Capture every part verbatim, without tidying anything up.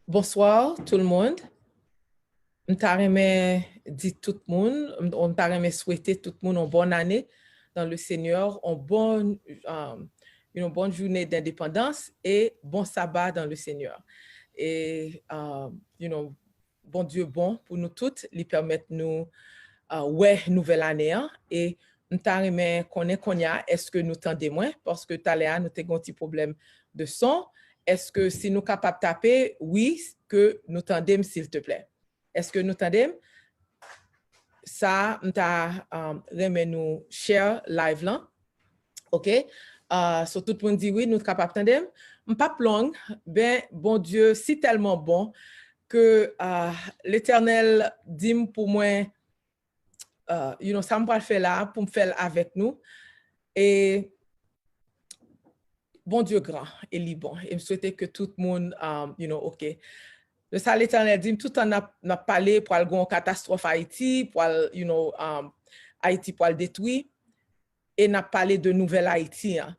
Bonsoir tout le monde. M ta renmen di tout moun, m ta renmen swete tout moun yon bòn ane dans le Seigneur, yon bon, um, yon bon jounen d'indépendance et bon sabbat dans le Seigneur. Et, um, you know, Bondye bon pou nou tout, li pèmèt nou uh, wè nouvèl ane an. E m ta renmen konnen kounye a, èske nou tande mwen? Paske talè a, nou te gen yon ti pwoblèm de son. Èske si nou kapab tape, wi, ke nou tande m, silteplè? Èske nou tande m? Sa, m ta um, renmen nou share live lan. Ok? Uh, so tout moun di wi, nou kapab tande m. M p ap long, ben, Bondye si tèlman bon ke uh, Letènèl di m pou mwen, uh, you know, sa m pral fè la, pou m fè l avèk nou. E Bondye gran e li bon. E m swete ke tout moun, um, you know, ok. De sa Letènèl di m, tout tan n ap, n ap pale, pral gen yon katastwòf Ayiti, pral, you know, um, Ayiti pral detwi, e n ap pale de nouvèl Ayiti an.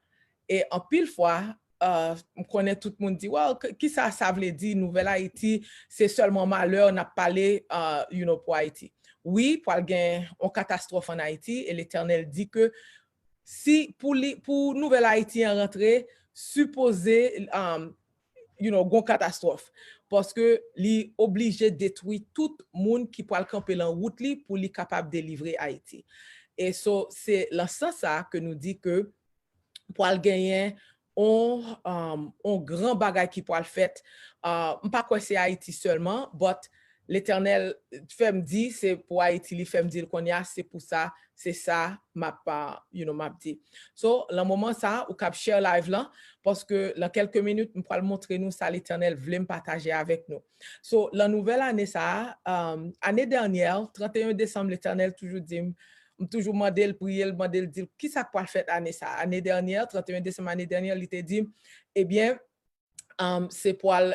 E anpil fwa, uh, m konnen tout moun di, well, kisa sa vle di, nouvèl Ayiti, se sèlman malè n ap pale, uh, you know, pou Ayiti. Wi, pral gen yon katastwòf an Ayiti, e Letènèl di ke si pou li, pou nouvèl Ayiti an rantre, sipoze, um, you know, gon katastwòf. Paske li oblije detwi tout moun ki pral kanpe lan wout li pou li kapab delivre Ayiti. E so, se lan sans sa ke nou di ke pral genyen on, um, on gran bagay ki pral fèt. Uh, m pa kwè se Ayiti sèlman, but Letènèl fè m di, se pou Ayiti li fè m di l kounye a, se pou sa, se sa m ap, uh, you know, m ap di. So, lan moman sa, ou kab share live lan, paske lan kèlke minit, m pral montre nou sa Letènèl vle m pataje avèk nou. So, lan nouvèl ane sa, um, ane dènyè, trannteyen desanm, Letènèl toujou di m, m toujou mande l, priye l, mande l, di l, kisa k pral fèt ane sa? Ane dènyè, trannteyen desanm ane dènyè, li te di m, ebyen, um, se pral,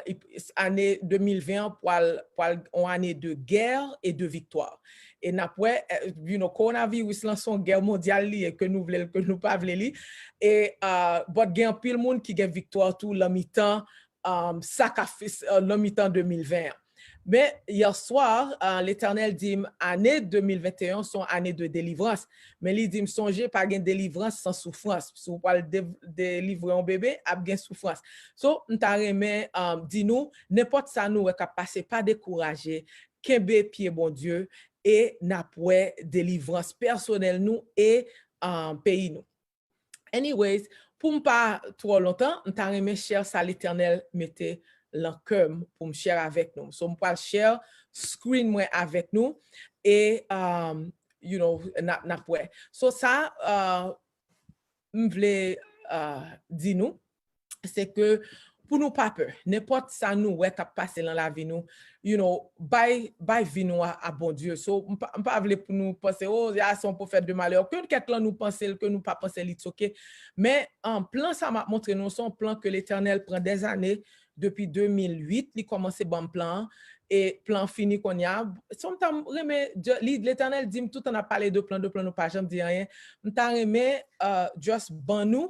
ane de mil ven an pral, pral yon ane de guerre et de victoire. E n ap wè, eh, you know, kowonaviris lan se yon gè mondyal li ye, ke nou vle l, ke nou pa vle li. E, uh, but gen anpil moun ki gen viktwa tou lan mitan, um, sa k ap fè, uh, lan mitan de mil ven an. Men, yè swa, uh, Letènèl di m, ane de mil venteyen se yon ane de delivrans. Men li di m, sonje, pa gen delivrans san soufrans. Si w pral de-, delivre yon bebe, ap gen soufrans. So, m ta renmen, um, di nou, nenpòt sa nou wè k ap pase, pa dekouraje, kenbe pye Bondye, e n ap wè delivrans pèsonèl nou e, um, peyi nou. Anyways, pou m pa twò lontan, m ta renmen share sa Letènèl mete lan kè m pou m share avèk nou. So, m pral share screen mwen avèk nou e, um, you know, n ap, n ap wè. So, sa, uh, m vle, uh, di nou, se ke pou nou pa pè, nenpòt sa nou wè k ap pase lan lavi nou, you know, bay, bay vi nou a, a Bondye. So, m pa, m pa vle pou nou panse, oh, a se yon pwofèt de malè. Ke kèk lan nou panse l, ke nou pa panse l, it's ok. Men, um, plan sa m ap montre nou, se yon plan ke Letènèl pran dèzane, depi de mil uit, li kòmanse ban m plan an, e plan an fini kounye a. So, m ta renmen, Dye, li, Letènèl di m, tout tan n ap pale de plan, de plan, nou pa janm di anyen. M ta renmen, uh, just ban nou,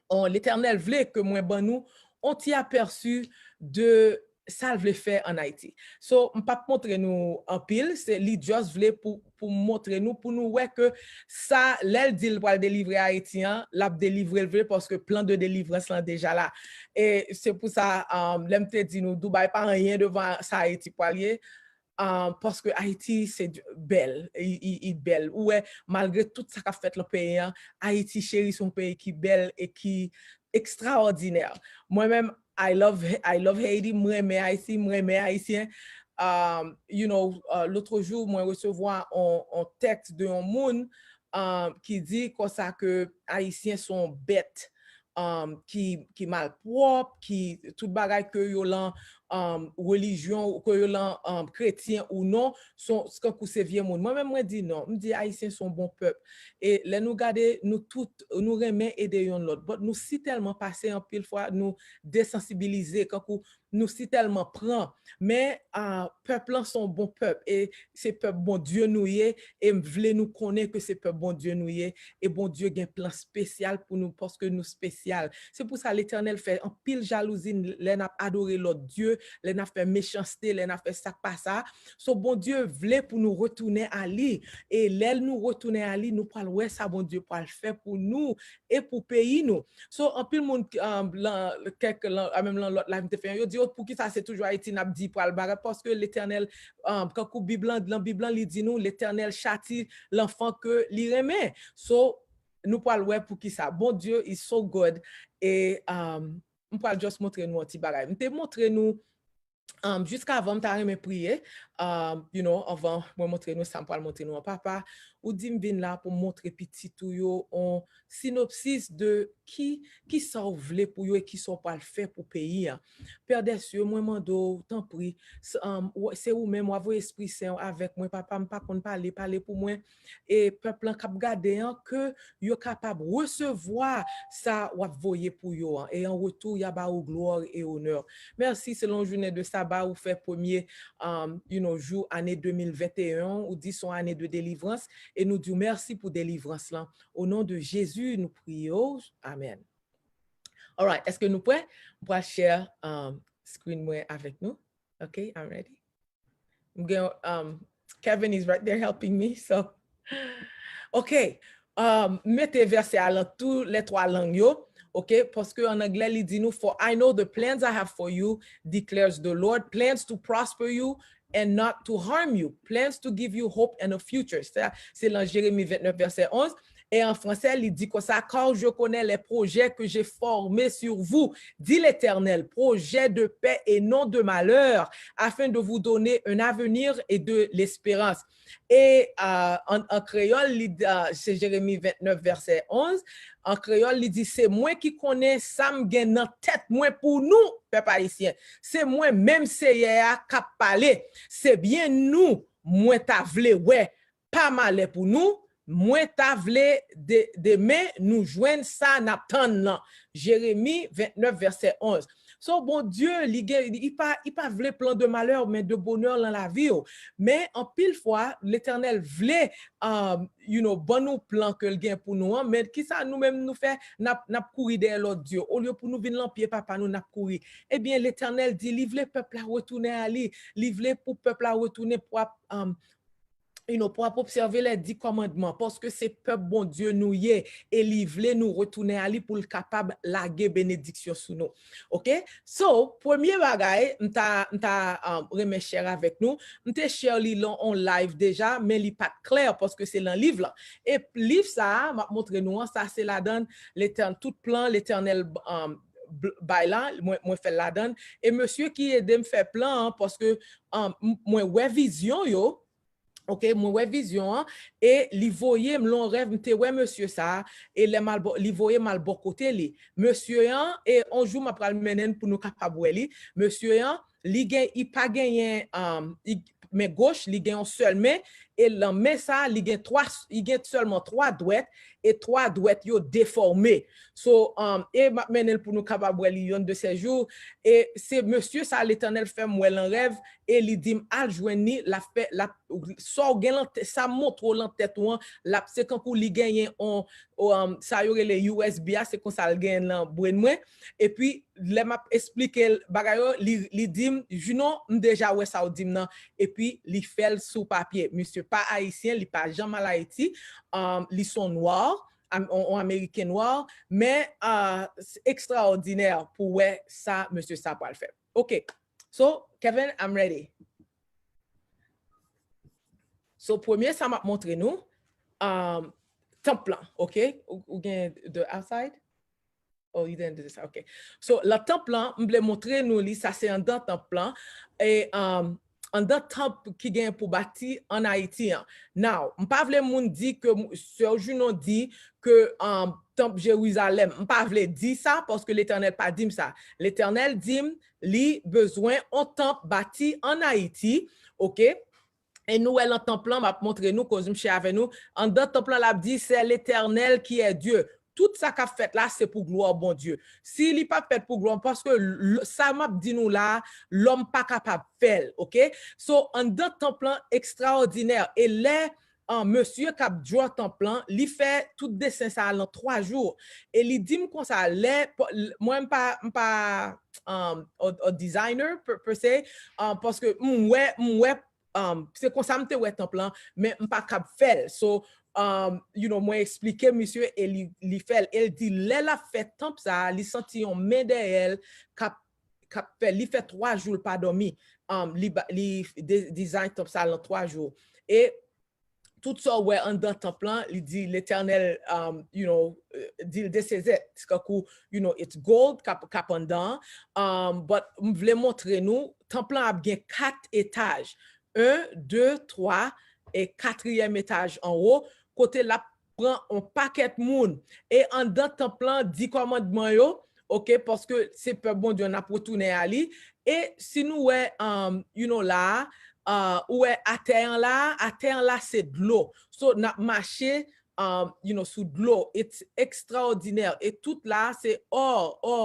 on, Letènèl vle ke mwen ban nou on ti apèsi de sa l vle fè ann Ayiti. So, m p ap montre nou anpil, se li just vle pou, pou montre nou, pou nou wè ke sa, lè l di l pral delivre Ayiti an, l ap delivre l vre, paske plan de delivrans lan deja la. E se pou sa, um, lè m te di nou, Dubai pa anyen devan sa Ayiti pral ye, um, paske Ayiti se bèl, i, i, i bèl. Ou wè, malgre tout sa k ap fèt lan peyi an, Ayiti cheri, se yon peyi ki bèl e ki ekstraòdinè. Mwen menm, I love, I love Haiti, m renmen Ayiti, m renmen Ayisyen. Um, you know, uh, lòt jou, mwen resevwa on, on tèks de yon moun, um, ki di konsa ke Ayisyen se yon bèt, um, ki, ki malpwòp, ki tout bagay ke yo lan um, relijyon, ke yo lan, um, kretyen ou non, se kankou se vye moun. Mwen menm, mwen di non. M di Ayisyen se yon bon pèp. E lè nou gade, nou tout, nou renmen ede yonn lòt. But nou si tèlman pase anpil fwa, nou desansibilize, kankou nou si tèlman pran. Men, ah, pèp lan se yon bon pèp. E se pèp Bondye nou ye. E m vle nou konnen ke se pèp Bondye nou ye. E Bondye gen plan espesyal pou nou, paske nou espesyal. Se pou sa Letènèl fè anpil jalouzi lè n ap adore lòt dye, lè n ap fè mechanste, lè n ap fè sa k pa sa. So, Bondye vle pou nou retounen a li. E lè nou retounen a li, nou pral wè sa Bondye pral fè pou nou e pou peyi nou. So, anpil moun, um, lan, kèk, lan, a menm lan lòt live m te fè, yo di, "Oh, poukisa se toujou Ayiti n ap di pral bagay?" Paske Letènèl, um, kankou Bib lan, lan Bib lan, li di nou, Letènèl chati lanfan ke li renmen. So, nou pral wè poukisa. Bondye is so good. E, um, m pral just montre nou yon ti bagay. M te montre nou, um, jiska avan, m ta renmen priye, um, you know, avan mwen montre nou sa m pral montre nou an. Papa, ou di m vin la pou m montre pitit ou yo yon synopsis de ki, ki sa w vle pou yo e ki sa w pral fè pou peyi a. Pè dèsyè, mwen mande w, tanpri, s-, um, w-, se ou menm, w a voye Espri Sen w avèk mwen, papa, m pa konn pale, pale pou mwen. E pèp lan k ap gade an, ke yo kapab resevwa sa w ap voye pou yo an. E an retou, y a ba ou glwa e onè. Mèsi, se lan jounen de saba, ou fè premye, um, you know, jou ane de mil venteyen, ou di se yon ane de delivrans, e nou di w mèsi pou delivrans lan. O non de Jezi, nou priye w. Amèn. Alright, èske nou prè? M pral share, um, screen mwen avèk nou. Ok, I'm ready. M gen, um, Kevin is right there helping me, so. Ok, um, mete vèsè a lan tou lè twa lang yo, ok, paske an anglè li di nou, "For I know the plans I have for you, declares the Lord, plans to prosper you and not to harm you, plans to give you hope and a future." Sa, se lan Jeremi ventnèf, vèsè onz. E an fransè, li di konsa, "Car je connais les projets que j'ai formés sur vous, dit l'Éternel, projets de paix et non de malheur, afin de vous donner un avenir et de l'espérance." E, ah, an, an kreyòl, li, ah, se Jeremi ventnèf, vèsè onz. An kreyòl, li di, "Se mwen ki konnen sa m gen nan tèt mwen pou nou, pèp ayisyen. Se mwen menm Seyè a k ap pale. Se byen nou mwen ta vle wè, pa malè pou nou. Mwen ta vle de, demen nou jwenn sa n ap tann lan." Jeremi ventnèf, vèsè onz. So, Bondye, li gen, li pa, li pa vle plan de malè, men de bonè lan lavi w. Men, anpil fwa, Letènèl vle, um, you know, ban nou plan ke l gen pou nou an, men kisa nou menm nou fè? N ap, n ap kouri dèyè lòt dye. Olye pou nou vin lan pye papa nou, n ap kouri. Ebyen, Letènèl di, li vle pèp la retounen a li. Li vle pou pèp la retounen pou ap, um, you know, pou ap obsève les dix commandements, paske se pèp Bondye nou ye, e li vle nou retounen a li pou l kapab lage benediksyon sou nou. Ok? So, premye bagay, m ta, m ta, um, renmen share avèk nou. M te share li lan on live deja, men li pa t klè, paske se lan liv lan. E liv sa a, m ap montre nou an, sa se ladan Letèn-, tout plan Letènèl, um, bl-, bay la, mwen, mwen fè l ladan. E mesye ki ede m fè plan an, paske, um, m-, mwen wè vizyon yo, ok, mwen wè vizyon an, e li voye m lan rèv, m te wè mesye sa a, e lè m al bò, li voye m al bò kote li. Mesye an, e on jou m ap pral mennen n pou nou kapab wè li. Mesye an, li gen, li pa genyen, um, li, men goch, li gen yon sèl men, e lan men sa a, li gen twa, li gen sèlman twa dwèt, e twa dwèt yo defòme. So, um, e m ap mennen l pou nou kapab wè li yonn de sè jou. E se mesye sa a, Letènèl fè m wè lan rèv, e li di m, "Al jwenn li, l ap fè, l ap, sa w gen lan tè-, sa m montre w lan tèt ou an, l ap, se kankou li genyen on, o, um, sa yo rele U S B a, se konsa l genyen lan brenn mwen." Epi, lè m ap esplike l bagay yo, li, li di m, "Junon, m deja wè sa w di m nan." Epi, li fè l sou papye. Misye pa ayisyen, li pa janm al Ayiti, um, li se on nwa, am-, on, on ameriken nwa, men, ah, se ekstraòdinè pou wè sa mesye sa pral fè. Ok. So, Kevin, I'm ready. So, premye sa m ap montre nou, um, tanp lan, ok? Ou, ou gen the outside? Oh, you didn't do this. Ok. So, lan tanp lan, m vle montre nou li, sa se anndan tanp lan. E, um, anndan tanp ki gen pou bati an Ayiti an. Now, m pa vle moun di ke m-, sè Junon di ke, um, tanp Jerizalèm. M pa vle di sa paske Letènèl pa di m sa. Letènèl di m, li bezwen yon tanp bati ann Ayiti, oke? E nou wè nan tanp lan, m ap montre nou, koz m share avè nou. Anndan tanp lan, l ap di, c'est l'Éternel qui est Dieu. Tout sa k ap fèt la, se pou glwa Bondye. Si li pa fèt pou glwa, paske l- sa m ap di nou la, lòm pa kapab fè l, oke? So, anndan tanp lan, ekstraòdinè. E lè an mesye k ap draw tanp lan, li fè tout desen sa a lan twa jou. E li di m konsa, lè, mwen m pa, m pa um, a, a designer per, per se, um, paske m wè, m wè, um, se konsa m te wè tanp lan, men m pa kab fè l. So, um, you know, mwen eksplike misye e li, li fè l. E l di, lè l ap fè tanp sa a, li santi yon men dèyè l k ap, k ap fè, li fè twa jou l pa dòmi. Um, li, ba- li de- design tanp sa a lan twa jou. E tout sa w wè anndan tanp lan, li di Letènèl, um, you know, euh, di l this is it. Kankou, you know, it's gold k ap, k ap anndan an. Um, but m vle montre nou, tanp lan ap gen kat etaj. En, de, twa, e katriyèm etaj anwo, kote l ap pran yon pakèt moun. E anndan tanp lan, di kòmandman yo, oke, paske se pèp Bondye n ap retounen a li. E si nou wè, um, you know, la a, uh, ou wè atè an la a, atè an la se dlo. So, n ap mache, um, you know, sou dlo. It's ekstraòdinè. E tout la, se ò, ò,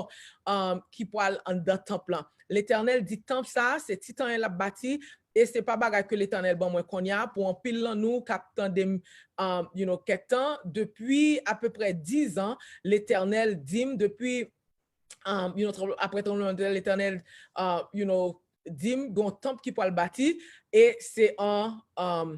um, ki pral anndan tanp lan. Letènèl di tanp sa a, se Titan l ap bati, e se pa bagay ke Letènèl ban mwen kounye a, pou anpil lan nou k ap tande m, um, you know, kèk tan, depi apeprè diz an, Letènèl di m, depi, um, you know, tranbl- apre tranblemanntè, Letènèl, uh, you know, di m, gon tanp ki pral bati, e se an, um,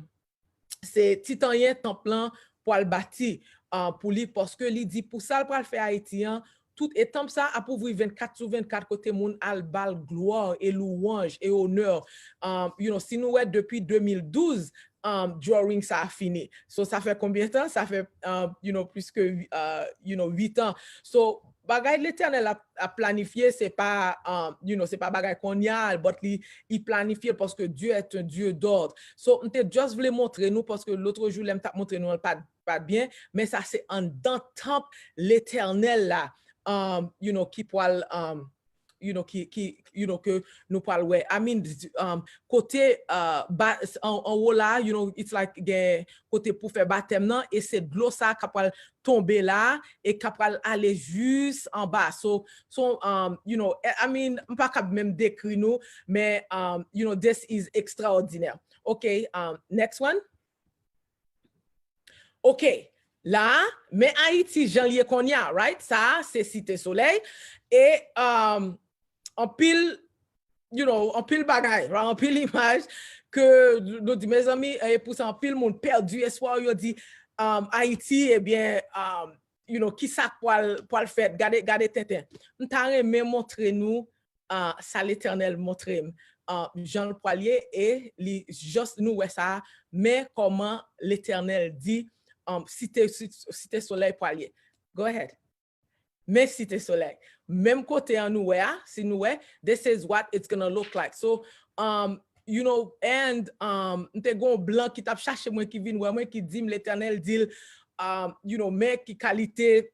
se Titanyen tanp lan pral bati, uh, pou li, paske li di pou sa l pral fè Ayiti an, tout e tanp sa ap ouvri vennkat sou vennkat kote moun al ba l glwa e louwanj e onè. Um, you know, si nou wè depi de mil douz, um, drawing sa a fini. So, sa fè konbyen tan? Sa fè, um, you know, plis ke, uh, you know, uit an. So, bagay Letènèl ap, ap planifye, se pa, um, you know, se pa bagay kounye a, but li, li planifye l paske Dieu est un Dieu d'ordre. So, m te just vle montre nou, paske lòt jou, lè m t ap montre nou, l pa t, pa t byen, men sa se anndan tanp Letènèl la, um, you know, ki pral, um, you know, ki, ki, you know, ke nou pral wè. I mean, um, kote, uh, ba, an, anwo la, you know, it's like gen kote pou fè batèm nan, e se dlo sa a k ap pral tonbe la, e k ap pral ale jis anba. So, so, um, you know, I, I mean, m pa kab menm dekri nou, men, um, you know, this is extraordinaire. Ok, um, next one. Ok, la, men Ayiti jan l ye kounye a, right? Sa a, se Site Solèy. E, um, anpil, you know, anpil bagay, right? Anpil imaj ke nou di, mezanmi, e pou sa, anpil moun pèdi espwa yo, yo di, um, Ayiti, ebyen, um, you know, ki sa k pral, pral fèt? Gade, gade tenten. M ta renmen montre nou, uh, sa Letènèl montre m, uh, jan l pral ye, e li just nou wè sa, men kòman Letènèl di, um, Site, Site Solèy pral ye. Go ahead. Men Site Solèy. Menm kote an nou wè a, si nou wè, this is what it's gonna look like. So, um, you know, and, um, m te gon blan ki t ap chache mwen, ki vin wè mwen, ki di m Letènèl di l, um, you know, men ki kalite,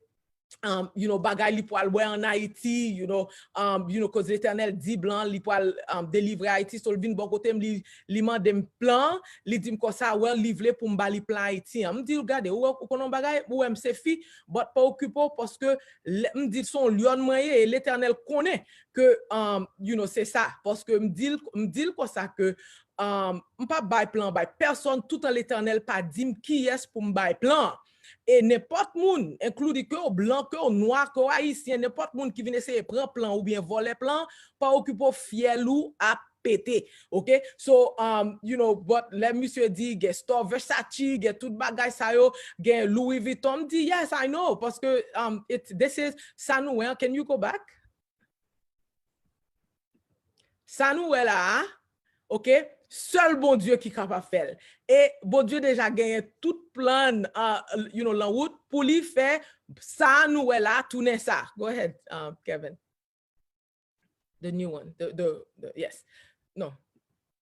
um, you know, bagay li pral wè an Ayiti, you know, um, you know, koz Letènèl di blan li pral, um, delivre Ayiti, so l vin bò kote m, li, li mande m plan, li di m konsa, well, li vle pou m ba li plan Ayiti an. M di l, gade, ou wè, ou konn yon bagay, ou wè m se fi, but pa okipe w, paske lè, m di l se yon lyòn mwen ye, e Letènèl konnen ke, um, you know, se sa, paske m di l, m di l konsa ke, um, m p ap bay plan bay pèsonn, toutan Letènèl pa di m kiyès pou m bay plan. E nenpòt moun, including ke w blan, ke w nwa, ke w ayisyen, nenpòt moun ki vin eseye pran plan oubyen vòlè plan, pa okipe w, fyèl ou ap pete, ok? So, um, you know, but lè misye di gen store Versace, gen tout bagay sa yo, gen Louis Vuitton, m di, yes, I know, paske, um, it, this is sa nou wè, can you go back? Sa nou wè la a, ok, sèl Bondye ki kapab fè l. E Bondye deja genyen tout plan, uh, you know, lan wout pou li fè sa nou wè la a tounen sa. Go ahead, uh, Kevin. The new one. The, the, the, yes. Non.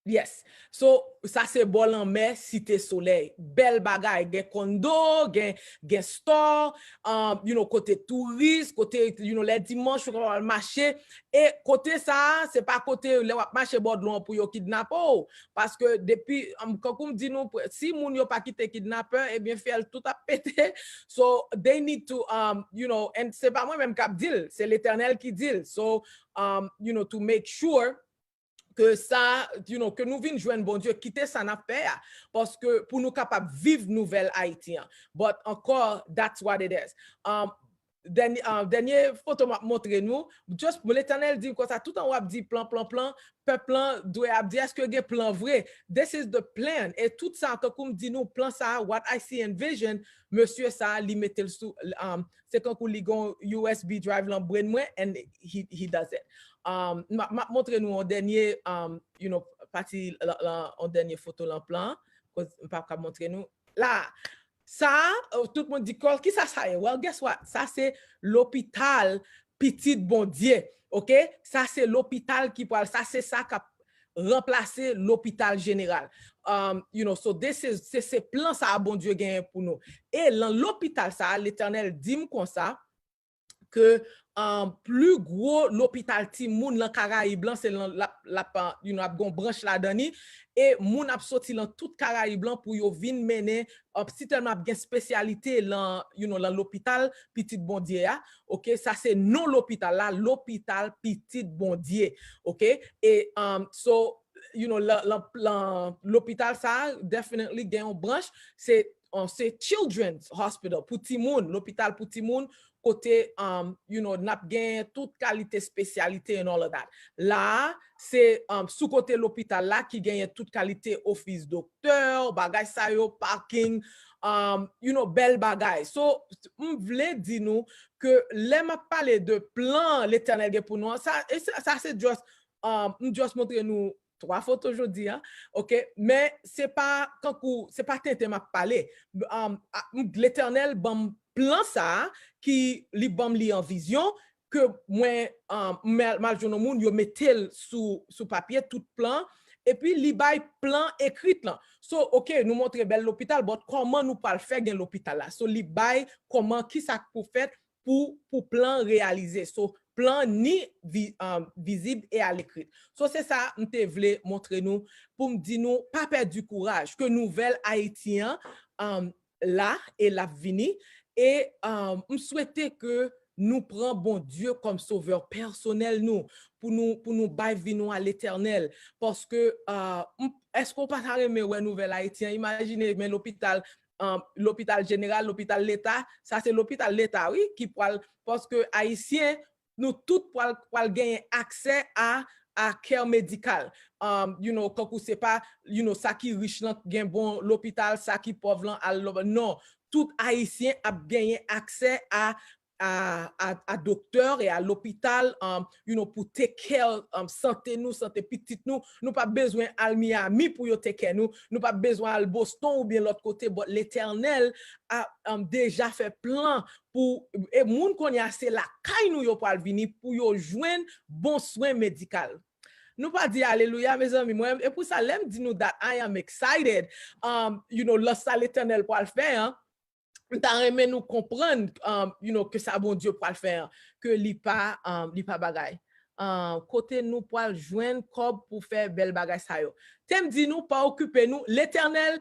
Yes. So, sa se bò lanmè, Site Solèy. Bèl bagay. Gen kondo, gen, gen store, um, you know, kote touris, kote, you know, lè dimanch, ou kapab al mache. E kote sa a, se pa kote lè w ap mache bò dlo an pou yo kidnape w. Paske depi, um, kankou m di nou, si moun yo pa kite kidnapè, ebyen, fyèl tout ap pete. So, they need to, um, you know, and se pa mwen menm k ap di l, se Letènèl ki di l. So, um, you know, to make sure ke sa, you know, ke nou vin jwenn Bondye, kite sa n ap fè a, paske pou nou kapab viv nouvèl Ayiti an. But ankò, that's what it is. Um, dènye, uh, dènye foto m ap montre nou, just Letènèl di m konsa, tout an w ap di plan, plan, plan, pèp lan dwe ap di, èske gen plan vre? This is the plan. E tout sa, tankou m di nou, plan sa, what I see and vision, mesye sa, li mete l sou, um, se kankou li gon U S B drive lan brain mwen, and he, he does it. Um, m ap, m ap montre nou yon dènye, um, you know, pati la, la, yon dènye foto lan plan, koz m pa ka montre nou. La, sa, uh, tout moun di, Carl, kisa sa ye? Well, guess what? Sa se lopital Pitit Bondye, ok? Sa se lopital ki pral, sa se sa k ap ranplase lopital jeneral. Um, you know, so this is, se, se plan sa a Bondye genyen pou nou. E lan lopital sa a, Letènèl di m konsa, ke, um, pli gwo lopital timoun lan Karayib lan, se lan, l ap, l ap, uh, you know, ap gon branch ladan li, e moun ap soti lan tout Karayib lan pou yo vin mennen, uh, sitèlman ap gen espesyalite lan, you know, lan lopital Pitit Bondye a, ok, sa se non lopital la, lopital Pitit Bondye, ok, e, um, so, you know, lan, lan, lan lopital sa a, definitely gen yon branch, se, uh, se Children's Hospital, pou timoun, lopital pou timoun, kote, um, you know, n ap gen tout kalite espesyalite and all of that. La a, se, um, sou kote lopital la ki genyen tout kalite ofis doktè, bagay sa yo, parking, um, you know, bèl bagay. So, m vle di nou ke lè m ap pale de plan Letènèl gen pou nou an, sa, e sa, sa se just, um, m just montre nou twa foto jodi a, ok? Men se pa kankou, se pa tenten m ap pale. Um, a, m, Letènèl ban m plan sa a, ki li ban m li an vizyon, ke mwen, um, m al, m al jwenn yon moun, yo mete l sou, sou papye, tout plan, epi li bay plan ekrit lan. So, ok, nou montre bèl lopital, but kòman nou pral fè gen lopital la? So, li bay kòman, kisa k pou fèt pou, pou plan reyalize. So, plan ni vi-, um, vizib e alekri. So, se sa m te vle montre nou, pou m di nou, pa pèdi kouraj, ke nouvèl Ayiti an, um, la e l ap vini. E, um, m swete ke nou pran Bondye kòm sovè pèsonèl nou, pou nou, pou nou bay vi nou a Letènèl. Paske, uh, m, èske w pa ta renmen wè nouvèl Ayiti an? Imajine, men lopital, um, lopital jeneral, lopital leta, sa se lopital leta, wi, ki pral, paske Ayisyen, nou tout pral, pral genyen aksè a, a care medikal. Um, you know, kankou se pa, you know, sa ki rich lan gen bon lopital, sa ki pòv lan al lo-, non, tout Ayisyen ap genyen aksè a, a, a, a doktè e a lopital, um, you know, pou take care, um, sante nou, sante pitit nou. Nou p ap bezwen al Miami pou yo take care nou. Nou p ap bezwen al Boston oubyen lòt kote, but Letènèl a, um, deja fè plan pou, e moun kounye a se lakay nou yo pral vini pou yo jwenn bon swen medikal. Nou pa di alelouya, mezanmi. Mwen, e pou sa, lè m di nou that I am excited, um, you know, lan sa Letènèl pral fè an, m ta renmen nou konprann, um, you know, ke sa Bondye pral fè an, ke li pa, um, li pa bagay. Um, kote nou pral jwenn kòb pou fè bèl bagay sa yo? Te m di nou, pa okipe nou, Letènèl,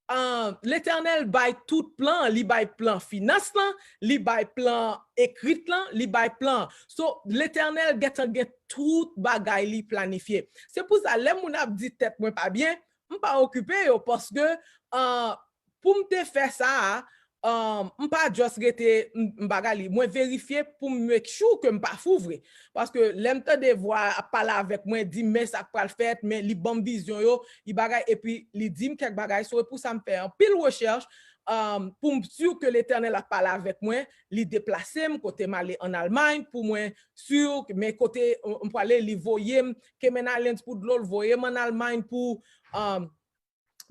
um, Letènèl bay tout plan, li bay plan finans lan, li bay plan ekrit lan, li bay plan. So, Letènèl gentan gen tout bagay li planifye. Se pou sa, lè moun ap di tèt mwen pa byen, m pa okipe yo, paske, uh, pou m te fè sa a, um, m pa just rete, m, m bagay li. Mwen verifye pou m make sure ke m pa fou vre. Paske lè m tande vwa ap pale avèk mwen, di men sa k pral fèt, men li ban m vizyon yo, li bagay, epi li di m kèk bagay. So, e pou sa m fè anpil rechèch, um, pou m si ke Letènèl ap pale avèk mwen, li deplase m kote m ale ann Almay, pou mwen si, men kote, um, m prale, li voye m, Cayman Islands pou dlo, l voye m ann Almay pou, um,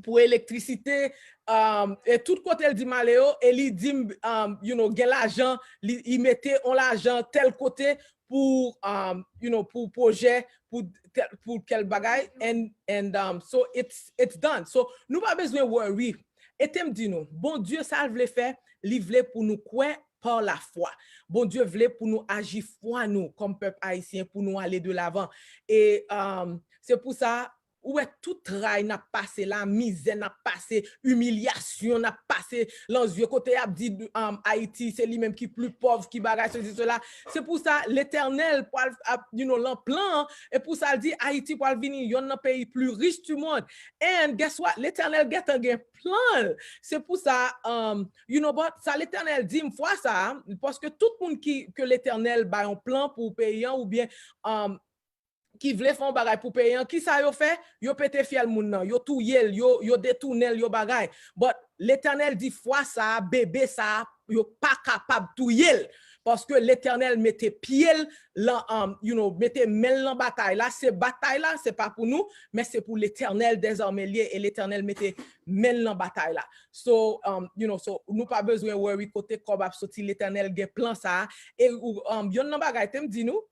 pou elektrisite, um, e tout kote l di m ale yo, e li di m, um, you know, gen lajan, li, li mete on lajan tèl kote pou, um, you know, pou pwojè, pou, tèl- pou kèl bagay, and, and um, so it's, it's done. So, nou pa bezwen worry. E te m di nou, Bondye sa l vle fè, li vle pou nou kwè pa lafwa. Bondye vle pou nou aji fwa nou kòm pèp ayisyen, pou nou ale de lavan. E um, se pou sa, ou wè tout tray n ap pase la, mizè n ap pase, imilyasyon n ap pase, lan zye kote y ap di um, Ayiti, se li menm ki pli pòv, ki bagay, sesi, sela. Se pou sa, Letènèl pral, ap, you know, lan plan, e pou sa l di Ayiti pral vini yonn nan peyi pli rich du monde. And guess what? Letènèl gentan gen plan l. Se pou sa, um, you know, but sa Letènèl di m fwa sa, paske tout moun ki, ke Letènèl bay yon plan pou peyi an, oubyen um, ki vle fè yon bagay pou peyi an, kisa yo fè? Yo pete fyèl moun nan, yo touye l, yo, yo detounen l, yo bagay. But Letènèl di fwa sa a, bebe sa a, yo pa kapab touye l. Paske Letènèl mete pye l lan, um, you know, mete men l lan batay la. Se batay la, se pa pou nou, men se pou Letènèl dèzame l ye, e Letènèl mete men l lan batay la. So, um, you know, so nou pa bezwen worry kote kòb ap soti, Letènèl gen plan sa a. E um, yonn nan bagay te m di nou,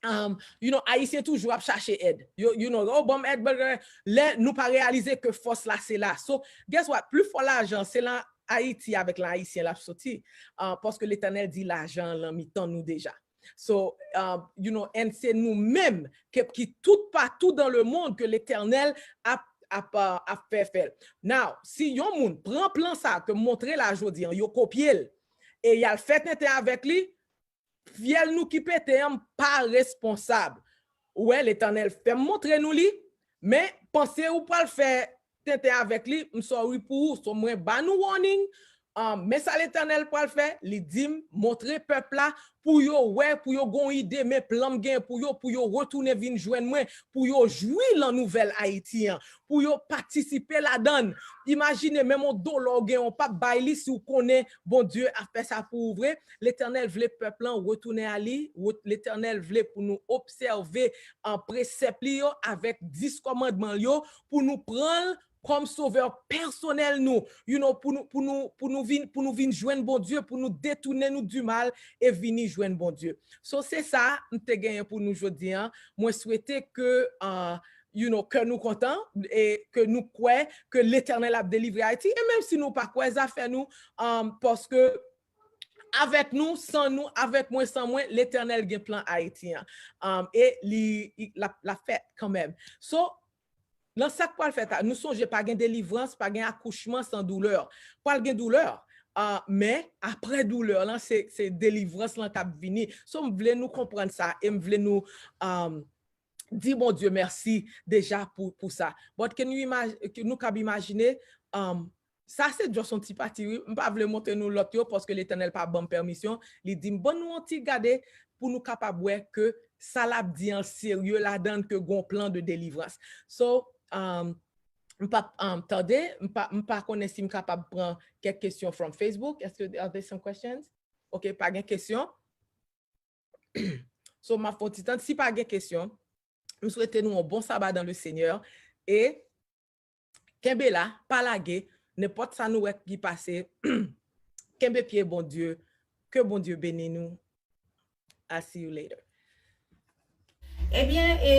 um, you know, Ayisyen toujou ap chache èd. Yo, you know, oh, ban m èd, ban m èd. Lè nou pa reyalize ke fòs la se la. So, guess what? Pli fò lajan, se lan Ayiti avèk lan Ayisyen l ap soti. Uh, paske Letènèl di lajan an lan mitan nou deja. So, uh, you know, and se nou menm ke, ki tout patou dan le mond ke Letènèl ap, ap, uh, ap fè fè l. Now, si yon moun pran plan sa ke m montre la jodi an, yo kopye l, e y al fè tenten avèk li, fyèl nou ki pete an, m pa responsab. Ou wè, Letènèl fè m montre nou li, men panse ou pral fè tenten avèk li, m sorry pou ou. So, mwen ba nou warning, um, men sa Letènèl pral fè, li di m, montre pèp la, pou yo wè, pou yo gon ide, men plan m gen pou yo, pou yo retounen vin jwenn mwen, pou yo jwi lan nouvèl Ayiti an, pou yo patisipe ladan l. Imajine, menm yon dola w gen, w p ap bay li si w konnen Bondye ap fè sa pou ou vre. Letènèl vle pèp lan retounen a li. Wo-, Letènèl vle pou nou obsève an presèp li yo avèk dis kòmandman l yo, pou nou pran l kòm sovè pèsonèl nou, you know, pou nou, pou nou, pou nou vin, pou nou vin jwenn Bondye, pou nou detounen nou di mal e vini jwenn Bondye. So, se sa m te genyen pou nou jodi an. Mwen swete ke, uh, you know, kè nou kontan e ke nou kwè ke Letènèl ap delivre Ayiti. E menm si nou pa kwè, zafè nou, um, paske avèk nou, san nou, avèk mwen, san mwen, Letènèl gen plan Ayiti an. Um, e li, li, l ap, l ap fèt kanmenm. So, lan sa k pral fèt la, nou sonje pa gen delivrans, pa gen akouchman san doulè. Pral gen doulè, uh, men apre doulè lan, se, se delivrans lan k ap vini. So, m vle nou konprann sa e m vle nou, um, di Bondye mèsi deja pou, pou sa. But can you imag-, ke nou kab imajine, um, sa se just yon ti pati, wi. M pa vle montre nou lòt yo, paske Letènèl pa ban m pèmisyon. Li di m, "Ban nou yon ti gade pou nou kapab wè ke sa l ap di an serye ladan l, ke gon plan de delivrans." So, um, m p ap, um, tande, m pa, m pa konnen si m kapab pran kèk kesyon from Facebook. Èske are there some questions? Ok, pa gen kesyon. So, m ap fè yon ti tann. Si pa gen kesyon, m swete nou yon bon saba dans le Seigneur. E kenbe la, pa lage. Nenpòt sa nou wè ki pase, kenbe pye Bondye. Ke Bondye beni nou. I'll see you later. Ebyen, e